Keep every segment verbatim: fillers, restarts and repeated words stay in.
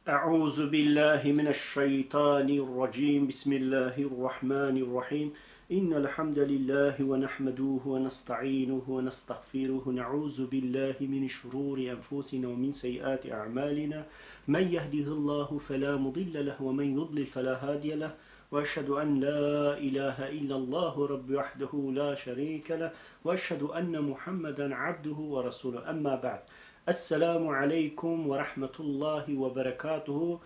أعوذ بالله من الشيطان الرجيم. بسم الله الرحمن الرحيم. إن الحمد لله ونحمده ونستعينه ونستغفره، نعوذ بالله من شرور أنفسنا ومن سيئات أعمالنا. من يهده الله فلا مضل له ومن يضلل فلا هادي له. وأشهد أن لا إله إلا الله رب وحده لا شريك له، وأشهد أن محمدا عبده ورسوله. أما بعد. السلام عليكم ورحمة الله وبركاته.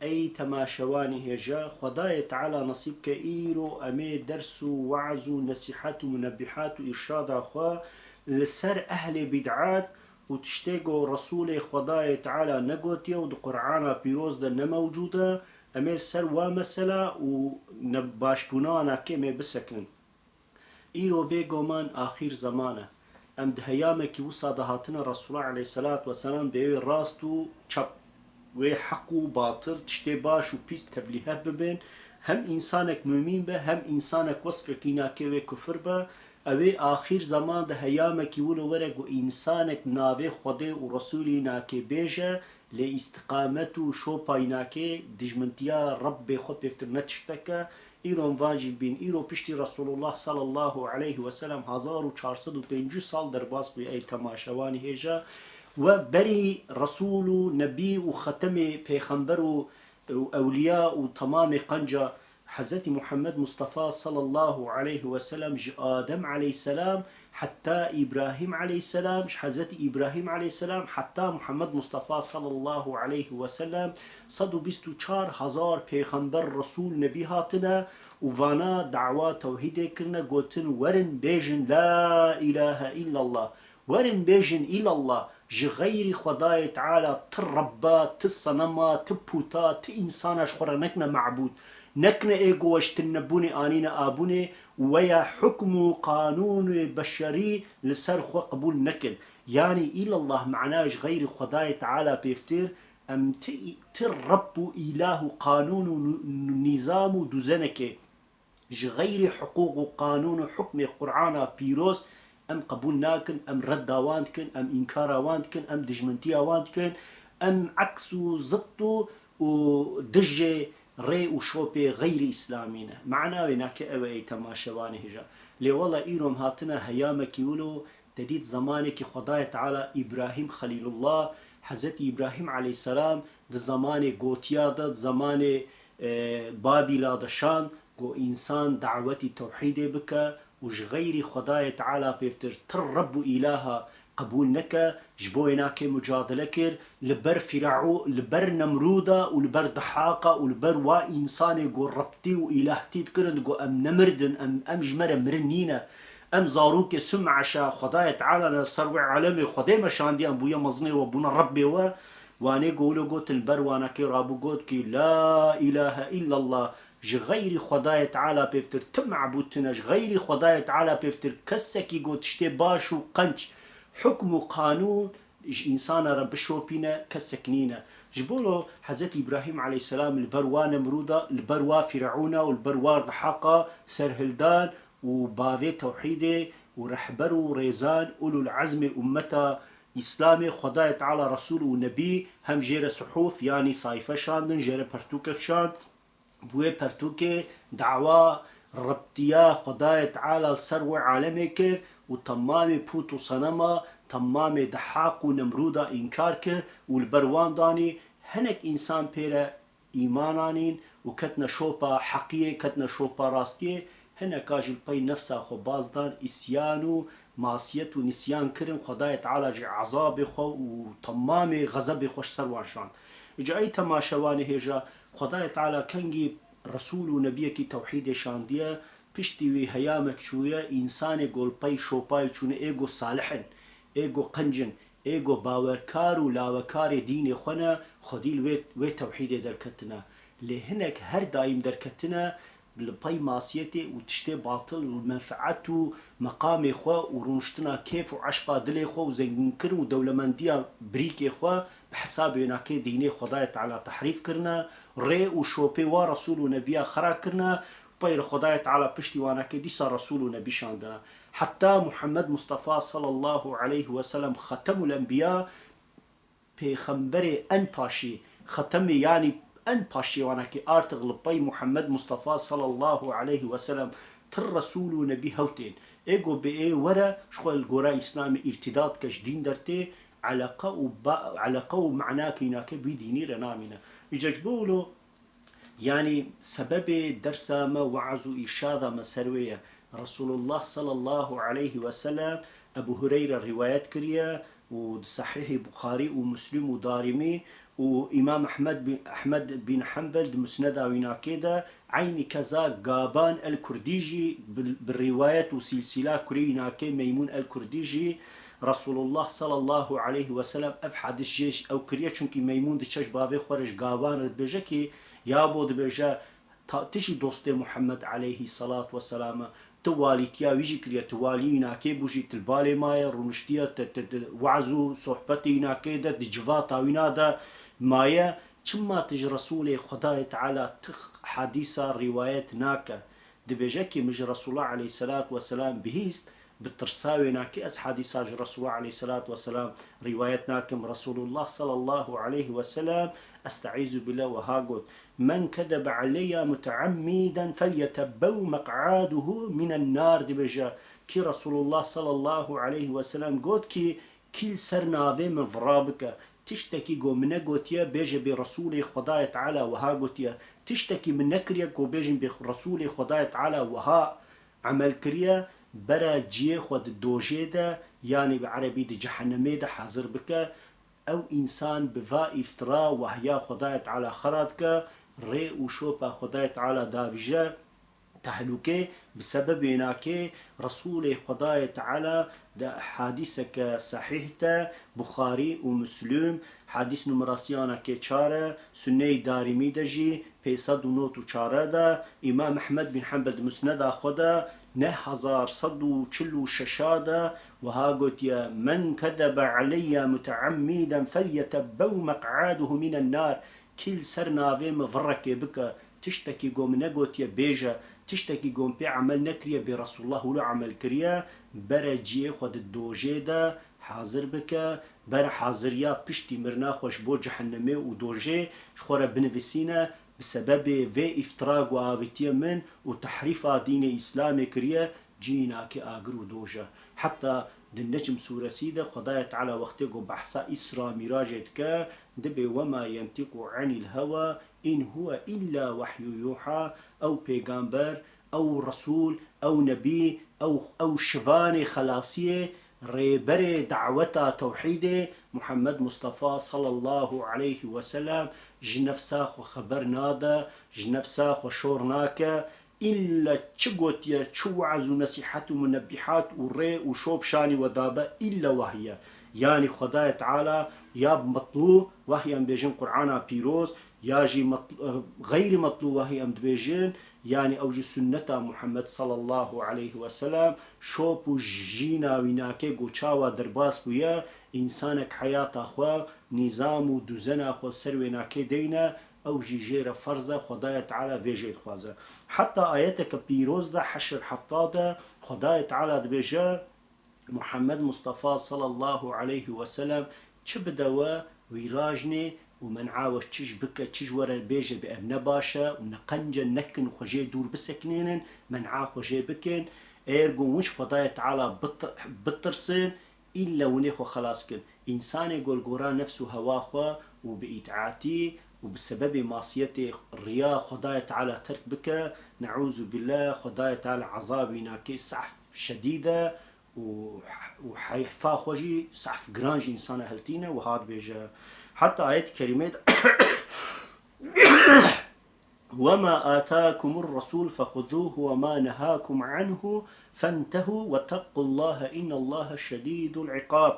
Ey temaşevanê hêja, Xwedayê Teala nesîb ke îro em ê ders û weaz û nesîhet û munebihat û îrşada xwe li ser ehlê bîd'at û tiştê ku Resûlê Xwedayê Teala negotiye û di Qur'ana pîroz de ne mewcûd e, em ê ser wa mesela û nebaşbûnana kê em ê bisekinin. Îro bêgoman axîr zeman e. Em di heyamekî wisa de hatine Resûla aleyhisselatu vesselam bi wê rast û çep, wê heq û batil, tiştê baş û pîs tevlîhev bibin. Hem însanek mumîn be, hem însanek wesfekî nake wê kufir be. Ew ê axîr zeman de heyamekî wilo were ku însanek navê Xwedê û Resûlî nake bêje, lê îstiqamet û şopayî nake, dijmintiya Rebbê xwe pêvtir ne tiştek e. Îro em van jî dibîn. Îro piştî Resulullah sallallahu aleyhi ve sellem hezar û çar sed û pêncî sal derbas bûye ey temaşevanî hêja. We berî Resul û Nebî û xetemê pêxember û, û ewliya û temamê qenca Hezretî Muhammed Mustafa sallallahu aleyhi ve sellem ji Adem aleyhisselam heta Îbrahîm aleyhisselam, ji Hezretî Îbrahîm aleyhisselam heta Muhammed Mustafa sallallahu aleyhi ve sellem sed û bîst û çar hezar pêxember, resul, nebî hatine û vana dawa tewhîdê kirine, gotin, werin bêjin la îlahe îllallah. Werin bêjin îlallah, ji xeyrî Xwedayê Teala ti rebba, ti senema, ti puta, ti însana ji xwe re nekine mebûd. Nekine ê ku we ji tinebûnê anîne abûnê û we ya hukm û qanûnê beşerî li ser xwe qebûl nekin. Yanî îlallah mana ji xeyrî Xwedayê Teala pêvtir, em ti, ti reb û îlah û qanûn û nu-, nu-, nîzam û duzenekê ji xeyrî hiqûq û qanûn û hukmê Qur'ana pîroz em qebûl nakin, em redda wan dikin, em înkara wan dikin, em dijmintiya wan dikin, em eks û zidd û, û dijê rê û şopê xeyrî îslamî ne. Mana wê nake ew e ey temaşevanê hêja. Lê wela îro em hatine heyamekî wilo, te dît zemanekî Xwedayê Teala Îbrahîm Xelîlullah, Hezretî Îbrahîm aleyhisselam di zemanê gotiya de, di zemanê, e, Babîla de şand, ku însan dawetî tewhîdê bike û ji xeyrî Xwedayê Teala pêvtir ti reb û îlaha qebûl neke, ji bo wê nake mucadele kir, li ber Fîraû-, li ber Nemrûda û li ber Dihaqa û li ber wa însanê ku rebtî û îlahtî dikirin, digo, em nemirdin, em, em ji me re mirin nîne. Em zarokê Sum'eşa Xwedayê Teala ne, ser wê alemê Xwedê me şandiyan, bûye mezinê we, bûne Rebbê we. Wanê ku wilo got, li ber wanakê rabû got ki, la îlahe îllallah, ji xeyrî Xwedayê Teala pêvtir ti mebûd tune, ji xeyrî Xwedayê Teala pêvtir kesekî ku tiştê baş û qenc, hukm û qanûn ji însana re bişopîne, kesek nîne. Ji bo lo Hezretî Îbrahîm aleyhisselam li ber wa Nemrûda, li ber wa Fîreûna û li ber wa Dihaqa serhildan û bavê tewhîdê û rehber û rêzan ulul ezmê ummeta Îslamê, Xwedayê Teala Resûl û Nebî hem jê re suhûf, yanî sayfe şandin, jê re pertûkek şand. Bi wê pertûkê dawa rebtiya Xwedayê Teala li ser wê alemê kir û temamê pût û senema, temamê Dehaq û Nemrûda înkar kir û li ber wan danî. Hinek însan pê re îman anîn û ketine şopa heqiyê, ketine şopa rastiyê. Hineka jî li pey nefsa xwe baz dan, îsyan û masiyet û nisyan kirin. Xwedayê Teala jî ezabê xwe û temamê xezebê xwe ji ser wan şand. Îca ey temaşevanê hêja, Xwedayê Teala kengî Resûl û Nebiyekî tewhîdê şandiye, piştî wî heyamek çûye, însanê ku li pey şopayê çûne, ê ku salih in, ê ku qenc in, ê ku bawerkar û lawekarê dînê xwe ne, xwedî li wê, wê tewhîdê derketine. Lê hinek her daîm derketine, li pey masiyetê û tiştê batil û menfeet û meqamê xwe û rûniştina kêf û eşqa dilê xwe û zengînkirin û dewlemendiya birîkê xwe bi hesabê wênakê dînê Xwedayê Teala tehrîf kirine, rê û şopê wa Resûl û Nebiya xera kirine, peyr Xwedayê Teala piştî wanakê dîsa Resûl û Nebî şandine. Heta Muhammed Mustafa sallallahu aleyhi ve sellem Xetemul Enbiya, pêxemberê en paşî, Xetemê, yanî en paşêwanekê artıq li pey Muhammed Mustafa sallallahu aleyhi ve sellem tir Resûl û Nebî hew tên. Ê go bi ê were ji xwe li gora Îslamê îrtîda dike, ji dîn dertê, eleqe û ba-, eleqe û manakê wî nake, wî dînî re namîne. Îca ji bo wilo, yanî sebebê dersa me weaz û îrşada me ser wê ye. Resulullah sallallahu aleyhi ve sellem Ebu Hureyre rîwayet kiriye û di Sahîhê Buxarî û Muslim û Darîmî û Îmam Ehmed bin, Ehmed bin Hanbel di Musneda wî nakê de, eynî keza Gaban el-Kurdî jî bi, bi rîwayet û sîlsîla kurê wî nakê Meymûn el-Kurdî jî Resulullah sallallahu aleyhi ve sellem ev hadis jê ew kiriye, çunkî Meymûn diçe ji bavê xwe re ji Gaban re dibêje ki, ya bo dibêje, ta, tu jî dostê Muhammed aleyhî selat ve selam e. Tu walîtiya wî jî kiriye, tu walî wî nakê bû jî, tu li balê maye, rûniştiye, tu, tu, tu, weaz û sohbetê wî nakê de, di civata wîna de maye. Çima tu ji Resûlê Xwedayê Teala tu hadîsa rîwayet nake? Dibêje ki, min ji Resûla aleyhî selat ve selam bihîst, bi tirsa wê nakê ez hadîsa ji Resûla aleyhî selat ve selam rîwayet nakim. Resulullah sallallahu aleyhi ve sellem, esteîzu billah, wiha got, "Men kedebe aleyya muteammiden felyetebbew meq'aduhu minen nar." Dibêje ki Resulullah sallallahu aleyhi ve sellem got ki, kî li ser navê min vira bike, tiştekî go min negotiye, bêje bê Resûlê Xwedayê Teala wiha gotiye. Tiştekî min nekiriye ku bêjin bê Resûlê Xwedayê Teala wiha emel kiriye, bere ciyê xwe di dojê de, yanî bi erebî di cehennemê de hazir bike. Ew însan bi va îftira wahya Xwedayê Teala xera dike, rê û şopa Xwedayê Teala davîje tehlûkê, bi sebebê nakê Resûlê Xwedayê Teala di hadîseke sehîh de, Buxarî û Muslim, hadîs numara siyanekê çar e, Sunneyê Darîmî de jî pênc sed û nod û çar de, Îmam Ehmed bin Hanbel di Musneda xwe de neh hezar sed û çil û şeş de wiha gotiye, "Men kedebe aleyye muteammiden felyetebbew meq'aduhu minen nar." Kî li ser navê min virekê bike, tiştekî go min negotiye bêje, tiştekî go min pê emel nekiriye, bê Resulullah wilo emel kiriye, bere ciyê xwe di dojê de hazir bike, bere haziriya piştî mirina xwe ji bo cehennemê û dojê ji xwe re binivîsîne, bi sebebê vê îftira ku avêtiye min û tehrîfa dînê Îslamê kiriye, cînakê agir û doj e. Heta di Necm sûresî de Xwedayê Teala wextê ku behsa Îsra Mîracê dike, dibê, "Wema yentîqu anîl hewa, in huwe îlla wehyû yûha", ew pêgamber, ew resûl, ew nebî, ew, ew şivanê xelasiyê, rêberê daweta tewhîdê, Muhammed Mustafa sallallahu aleyhi ve sellem, ji nefsa xwe xeber nade, ji nefsa xwe şor nake, îlle çi gotiye, çi weaz û nesîhet û munebbîhat û rê û şop şanî we dabe, îlle wahî ye. Yanî Xwedayê Teala ya bi metlû wahî em bêjin Qur'ana pîroz, ya jî metl-, xeyrî metlû wahî em dibêjin, yanî ew jî sunneta Muhammed sallallahu aleyhi ve sellem, şop û jîna wî nake ku çawa derbas bûye, însanek heyata xwe, nîzam û duzena xwe ser wê nake deyne, ew jî jê re ferz e, Xwedayê Teala vê jê dixwaze. Heta ayeteke pîroz de, Heşr hefta de, Xwedayê Teala dibêje, Muhammed Mustafa sallallahu aleyhi ve sellem çi bide we, wî rajnê û men'a we çi ji bike, çi ji we re bêje, bi ev ne baş e û ne qenc e, nekin xwe jê dûr bisekinênin, men'a xwe jê bikin. Eger gon win ji Xwedayê Teala bit-, bitirsin, îlle winê xwe xelas kin. Însanê go li gora nefs û hewa xwe û bi îtaetî û bi sebebê masiyetê riya Xwedayê Teala terk bike, neûzû billah, Xwedayê Teala ezabî nake, sehf şedîd e û, û heyfa xwe jî sehf giran ji însana hiltîne, wiha dibêje. Heta ayet kerîmê de, "Wema atakumur rasul fexuzuhu wema nehakum anhu fentehu wetequllaha innallaha şedîdul iqab."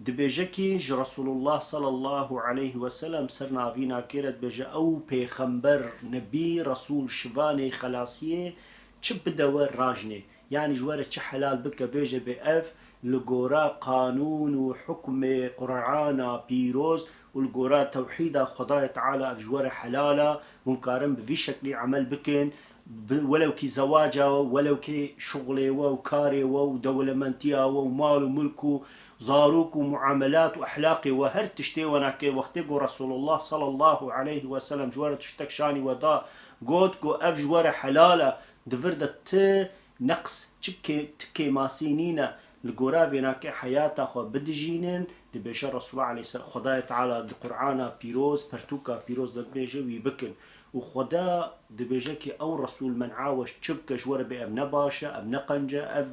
Dibêje ki ji Resulullah sallallahu aleyhi ve sellem ser navî nakê re dibêje, ew pêxember, nebî, resûl, şivanê xelasiyê çi bide we rajnê. Yanî ji we re çi helal bike bêje bê ev li gora qanûn û hukmê Qur'ana pîroz û li gora tewhîda Xwedayê Teala ev ji we re helal e, hûn karin bi vî şeklî emel bikin. bi-, welewkî zewaca we, welewkî şuxulê we û karê we û dewlementiya we û mal û milk û zarok û muamelat û ehlaqê we, her tiştê we nake. Wextê ku Resulullah sallallahu aleyhi ve sellem ji we re tiştek şanî we da, got ku ev ji we re helal e, di vir de ti neqs, çi kê-, ti kêmasî nîne. Li gora vênakê heyata xwe bidijînin, dibêje Resulullah aleyhisselam, Xwedayê Teala di Qur'ana pîroz, pertûka pîroz de dibêje wî bikin. Û Xweda dibêje ki ew Resûl men'a we çi bike, ji we re bê ev ne baş e, ev ne qenc e, ev,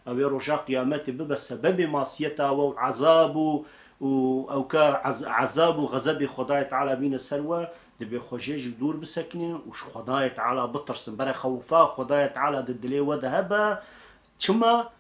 ew ê roja qiyametê bibe sebebê masiyeta we û ezab û, û ew ka ez-, ezab û xezebê Xwedayê Teala bîne ser we, dibê xwe jê ji dûr bisekinînin û ji Xwedayê Teala bitirsin. Bere xewfa Xwedayê Teala di dilê we de hebe. Çima?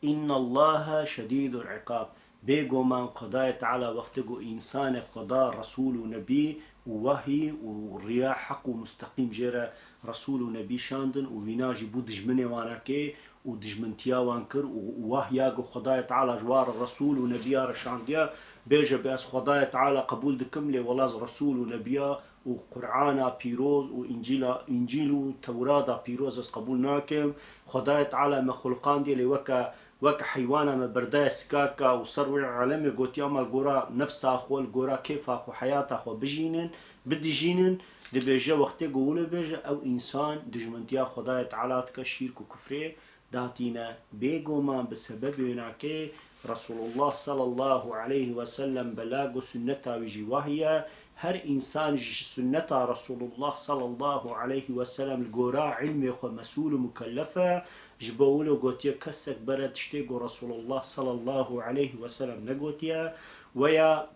Înnallaha şedîdul îqab. Bêguman Xwedayê Teala wextê ku însanê Xweda, Resûl û Nebî û wehî û riya heq û musteqîm jê re Resûl û Nebî şandin û wîna jî bû dijminê wan kê û dijmintiya wan kir û wahya ku Xwedayê Teala ji wan re Resûl û Nebiya re şandiye, bêje bi ez Xwedayê Teala qebûl dikim, lê wela ez Resûl û Nebiya û Qur'ana pîroz û Încîla, Încîl û Tewrada pîroz ez qebûl nakim. Xwedayê Teala me xulqandiye, lê weke, weke heywana me berdaye sikaka û ser wê alemê gotiye, ama li gora nefsa xwe, li gora kêfa xwe, heyata xwe bijînin, bidijînin. Dibêje wextê ku wilo bêje, ew însan dijmintiya Xwedayê Teala dike, şîrk û kufrê datîne. Bêguman bi sebebê wênakê Resulullah sallallahu aleyhi ve sellem belag û sunneta wî jî wahî ye. Her însan ji sunneta Resulullah sallallahu aleyhi ve sellem li gora ilmê xwe mesûl û mukellef e. Ji bo wilo gotiye, kesek bere tiştê ku Resulullah sallallahu aleyhi ve sellem negotiye. Weya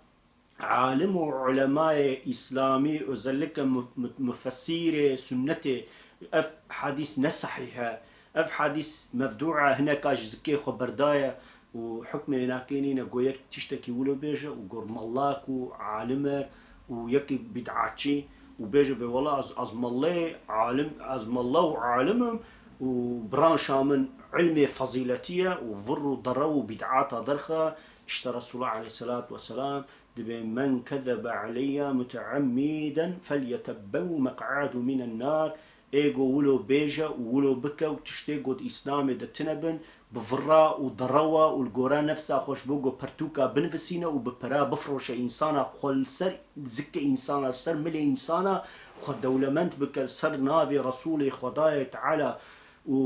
alim û ulemayê îslamî, özellikle mu-, mu-, mufessîrê sunnetê, ev hadîs ne sehîh e, ev hadîs mevdû e, hineka ji zikê xwe berdaye û hukmê wênakê nîne, go yek tiştekî wilo bêje û go mallak û alim e û yekî bid'atçî û bêje, bê wela ez, ez mallê alim, ez malla û alim im û branşa min ilmê fezîletî ye û vir û derew û bid'ata derxe, işte Resulullah aleyhisselatu vesselam Dibê, "Men kezebe aleyya muteammiden felyetebbew meq'adu minen nar." Ê go wilo bêje û wilo bike û tiştê go di Îslamê de tine bin, bi vira û derewa û li gora nefsa xwe ji bo go pertûka binivîsîne û bi pera bifroşe însana, xwe li ser zikê însana, li ser milê însana xwe dewlemend bike, li ser navê Resûlê Xwedayê Teala û,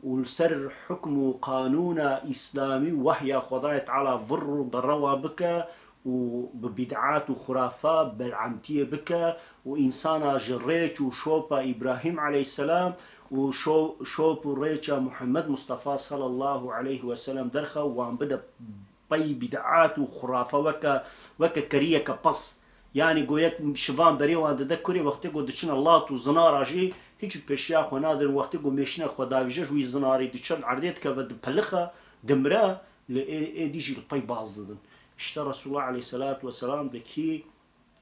û li ser hukm û qanûna Îslamî û wehya Xwedayê Teala vir û derewa bike, û bi bid'at û xurafa bel'amtiyê bike û însana ji rêç û şopa Îbrahîm aleyhisselam û şo-, şop û rêça Muhammed Mustafa sallallahu aleyhi ve sellem derxe û wan bide pey bid'at û xurafa weke, weke keriyeke pis. Yanî go yek şivan berê wan dide kurê, wextê go diçine lat û zinara jî hiç pêşiya xwe nadin, wextê go mêşine xwe davîje ji wî zinarî diçe li erdê dikeve dipelixe, dimire, lê ê, ê dî jî li pey baz didin. İşte Resulullah aleyhisselatu vesselam dikî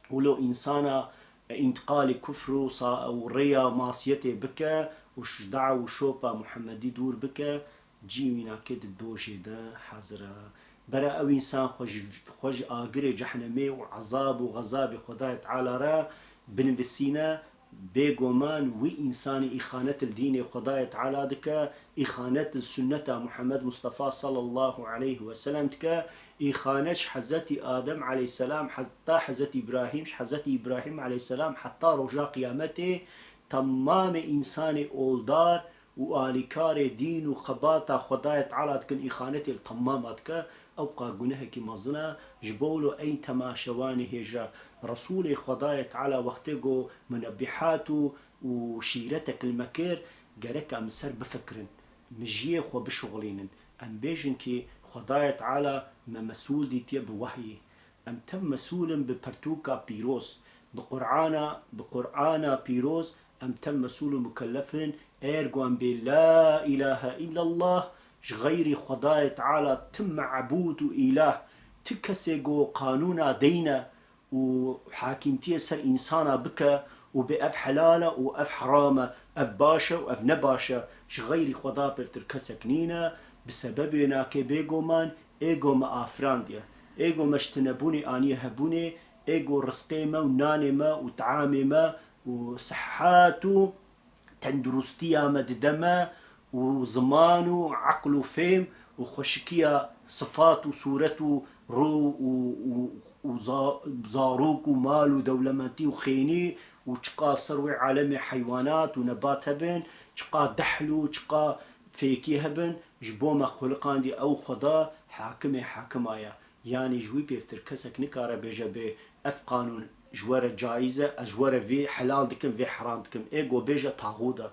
wilo însana, e, întiqalî kufr û sa-, û rêya masiyetê bike û ji da'w û şopa Muhemmedî dûr bike, cî wînakê di dojê de hazir e. Bere ew însan xwe ji, xwe ji agirê cehnemê û ezab û xezabê Xwedayê Teala re binivîsîne, Bêguman wî însanî îxanet li dînê Xwedayê Teala dike, îxanet li sunneta Muhammed Mustafa sallallahu aleyhi ve sellem dike, îxanet ji Hezretî Adem aleyhisselam heta Hezretî Îbrahîm, ji Hezretî Îbrahîm aleyhisselam heta roja qiyametê temamê însanê oldar û alîkarê dîn û xebata Xwedayê Teala dikin, îxanetê li temama dike, ewqa gunehekî mezin e. Ji bo wilo ey temaşevanê hêja, Resûlê Xwedayê Teala wextê go munebbîhat û, û şîretek li me kir, gerek em li ser bifikirin, mijiyê xwe bişuxulînin. Em bêjin kî Xwedayê Teala me mesûl dîtiye bi wehyê. Em tev mesûl in bi pertûka pîroz, bi Qur'ana, bi Qur'ana pîroz em tev mesûl û mukellef in. Eger ku em bê la îlahe îllallah, ji xeyrî Xwedayê Teala ti mebûd û îlah, ti kesê ku qanûna deyne û hakîmtiyê ser însana bike û bê ev helal e û ev heram e, ev baş e û ev ne baş e, ji xeyrî Xweda pêvtir kesek nîne, bi sebebê wênakê bêguman ê go me afirandiye, ê go me ji tinebûnê aniye hebûnê, ê go rizqê me û nanê me û teamê me û sihat û tenduristiya me dide me û ziman û eql û fêm û xweşikiya sifat û sûret û rû û, û, û za-, zarok û mal û dewlementî û xênî û çiqa ser wê alemê heywanat û nebat hebin, çiqa dehl û çiqa fêkî hebin, ji bo me xuliqandî ew Xweda hakimê hakima ye. Yanî ji wî pêvtir kesek nikare bêje bê ev qanûn ji we re caiz e, ez ji we re vê helal dikim, vê heram dikim. Ê go bêje taxût e.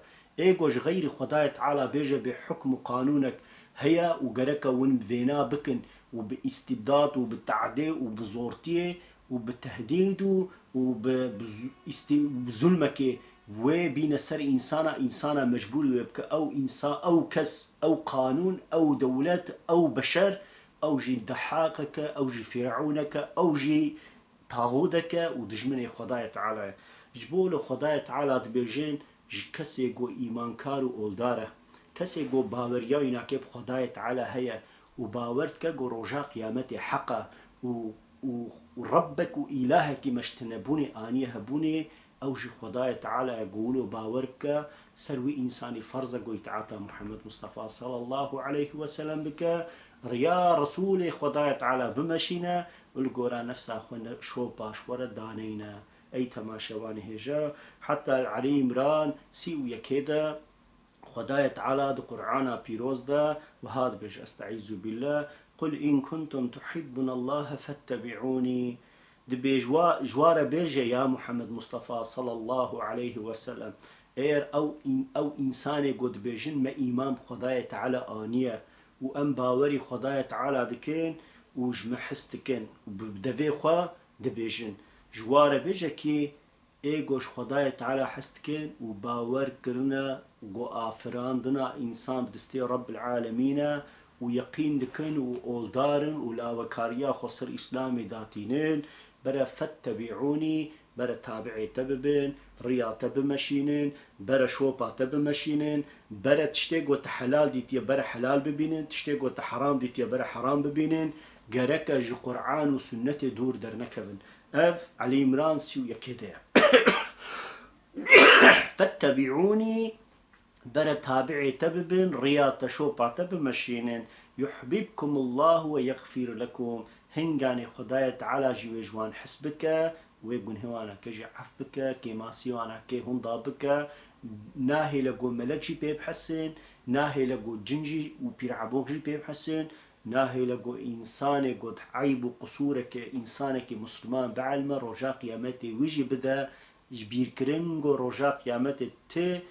Ê go ji xeyrî Xwedayê Teala bêje bê hukm û qanûnek heye û gereke win vêna bikin û bi îstibdad û bi teadê û bi zortiyê û bi tehdîd û, û bi, bi zu-, îstî-, bi zulmekê wê bîne ser însana, însana mecbûrî wê bike. Ew însan, ew kes, ew qanûn, ew dewlet, ew beşer, ew jî dehaqeke, ew jî fîreûneke, ew jî taxûdeke û dijminê Xwedayê Teala ye. Ji bo wilo Xwedayê Teala dibêjin, ji kesê ku îmankar û oldar e, kesê ku baweriya wî nake bi Xwedayê Teala heye û bawer dike ku roja qiyametê heq e û, û, û Rebbek û îlahekî me ji tinebûnê aniye hebûnê, ew jî Xwedayê Teala ye ku wilo bawer bike, ser wî însanî ferz e ku îtaata Muhammed Mustafa sallallahu aleyhi ve sellem bike, riya Resûlê Xwedayê Teala bimeşîne û li gora nefsa xwe ne-, şopa ji xwe re daneyne. Ey temaşevanê hêja, heta li Elî Îmran sî û yekê de Xwedayê Teala di Qur'ana pîroz de wiha dibêje, Estaizu billah, Qul in kuntum tuhibbunallaha fettebi'ûnî. Dibêj wa, ji wa re bêje, ya Muhammed Mustafa sallallahu aleyhi ve sellem, eger ew în-, ew însanê ku dibêjin me îman bi Xwedayê Teala aniye û em bawerî Xwedayê Teala dikin û ji me hez dikin û bi devê xwe dibêjin. Ji wa re bêje kî ê ku ji Xwedayê Teala hez dikin û bawer kirine ku afirandina însan bi destê Rebbil Alemîn e û yeqîn dikin û oldar in û lawekariya xwe ser Îslamê datînin, bere fettebi'ûnî, bere tabi'ê te bibin, riya te bimeşînin, bere şopa te bimeşînin, bere tiştê ku te helal dîtiye, bere helal bibînin, tiştê ku te heram dîtiye, bere heram bibînin, gereke ji Qur'an û sunnetê dûr dernekevin. Ev Elî Îmran sî û yekê de ye. Fettebi'ûnî, bere tabi'ê te bibin, riya te şopa te bimeşînin. Yuhbibkumullahu ve yexfir lekum. Hinganê Xwedayê Teala jî wê ji wan hes bike, wê gunhê wana ke jî ef bike, kêmasî wana kê hunda bike. Nahêle ku melek jî pê bihesin, nahêle ku cin jî û pîrhebok jî pê bihesin. Nahêle ku însanê ku di eyb û qisûreke însanekî misliman bielme, roja qiyametê wî jî bide ji bîrkirin ku roja qiyametê ti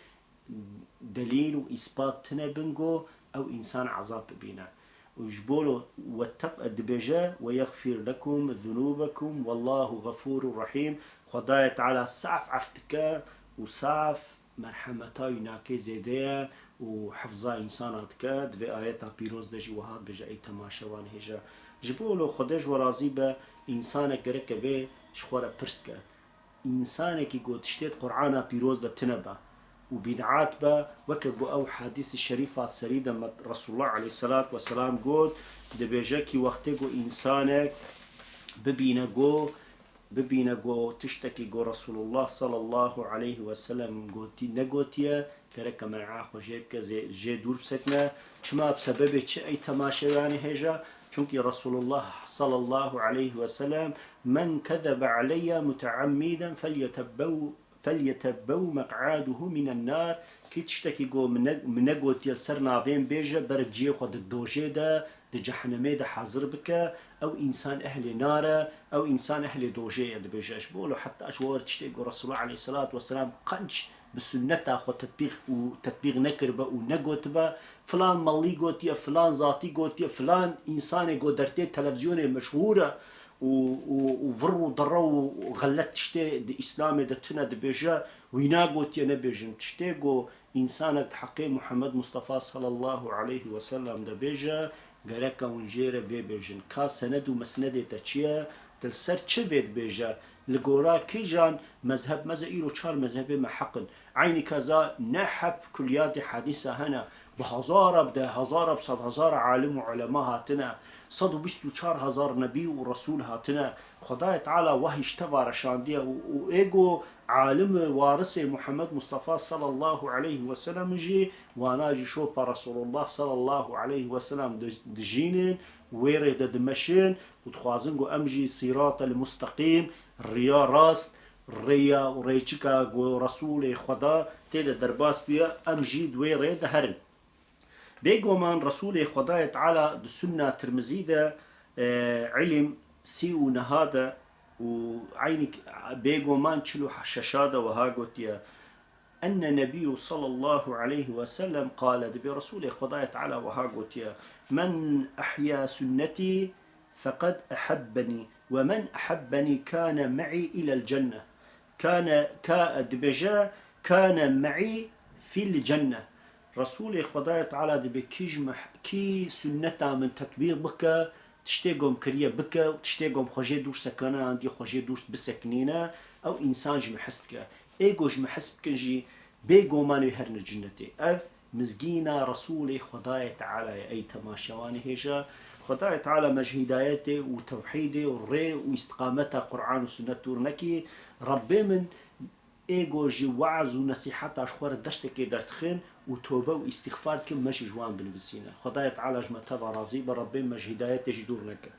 delîl û îspat tine bin ku ew însan ezab bibîne. Û ji bo lo weteq-, dibêje, "Ve yexfir lekum zunûbekum wallahu xefûrur rehîm." Xwedayê Teala saf ef dike û saf merhemeta wî nake zêde ye û hefza însana dike. Di vê ayeta pîroz de jî wiha dibêje, ey temaşevan hêja. Ji bo lo Xwedê ji we razî be, însanek gereke vê ji xwe re pirs ke. Însanekî ku tiştê di Qur'ana pîroz de tine be û bîd'at be, weke ku ew hadîsî şerîfa serî de me Resulullah aleyhisselat vesselam got, dibêje kî wextê ku însanek bibîne ku, bibîne ku tiştekî ku Resulullah sallallahu aleyhi ve sellem gotî, negotiye, gereke men'a xwe jê bike, zê-, jê dûr bisekine. Çima, bi sebebê çi, ey temaşevanê hêja? Çunkî Resulullah sallallahu aleyhi ve sellem, "Men kezebe aleyye muteammiden felyetebbew-, felyetebbew meq'aduhu minen nar." Kî tiştekî ku min ne-, min negotiye ser navên bêje, bere ciyê xwe di dojê de, di cehenemê de hazir bike, ew însan ehlê nar e, ew însan ehlê dojê ye, dibêje. Ji bo lo heta ji we tiştê ku Resulullah aleyhisselatu vesselam qenc bi sunneta xwe tetbîq û tetbîq nekiribe û negotibe, filan melî gotiye, filan zatî gotiye, filan însanê ku dertê televîzyonê meşhûr e û, û, û vir û derre û xelet tiştê di Îslamê de tune dibêje, wîna gotiye, nebêjin. Tiştê ku însanek di heqê Muhammed Mustafa sallallahu aleyhi ve sellem de bêje, gereke hûn jê re vê bêjin. Ka sened û mesnedê te çi ye? Te li ser çi vê dibêje? Li gora kîjan mezheb, meze îro çar mezhebê me heq in. Eynî keza ne heb kuliyatê hadîsa hene. Bi hezara, bi deh hezara, bi sed hezara alim û ulema hatine. Sed û bîst û çar hezar nebî û resûl hatine. Xwedayê Teala wahî ji teva re şandiye û, û ê ku alim e, warisê Muhammed Mustafa sallallahu aleyhi ve sellem jî, wana jî şopa Resulullah sallallahu aleyhi ve sellem di-, dijînin, wê rê de dimeşin û dixwazin ku em jî sîratel musteqîm, riya rast, rêya û rêçika ku Resulê Xweda tê de derbas bûye, em jî di wê rê de herin. Bêguman Resulê Xwedayê Teala di Sunna Tirmizî de, e, îlim sî û neha de û eynî bêguman çil û şeşa de wiha gotiye, Enne Nebiyyu sallallahu aleyhi ve sellem qale, dibê Resulê Xwedayê Teala wiha gotiye, Men ehya sunnetî feqed ehebbenî ve men ehebbenî kane me'î ilel cenne. Kane, ka, dibêje, kane me'î fil cenne. Resulê Xwedayê Teala dibê kî ji me, kî sunneta min tetbîq bike, tiştê ku em kiriye bike û tiştê ku em xwe jê dûr sekine, yan dî xwe jê dûr bisekinîne, ew însan ji me hez dike. Ê ku ji me hez bikin jî bêguman wê herin cinnetê. Ev mizgîna Resûlê Xwedayê Teala ye. Ey temaşevanê hêja, Xwedayê Teala me ji hîdayetê û tewhîdê û rê û îstiqameta Qur'an û Sunnet dûr nekî. Rebbê min ê ku ji weaz û nesîheta ji xwe re dersekê derdixin û tobe û îstîxfar dikin, me jî ji wan binivîsîne. Xwedayê Teala ji me teva razî be, Rebbê me ji hîdayetê jî dûr neke.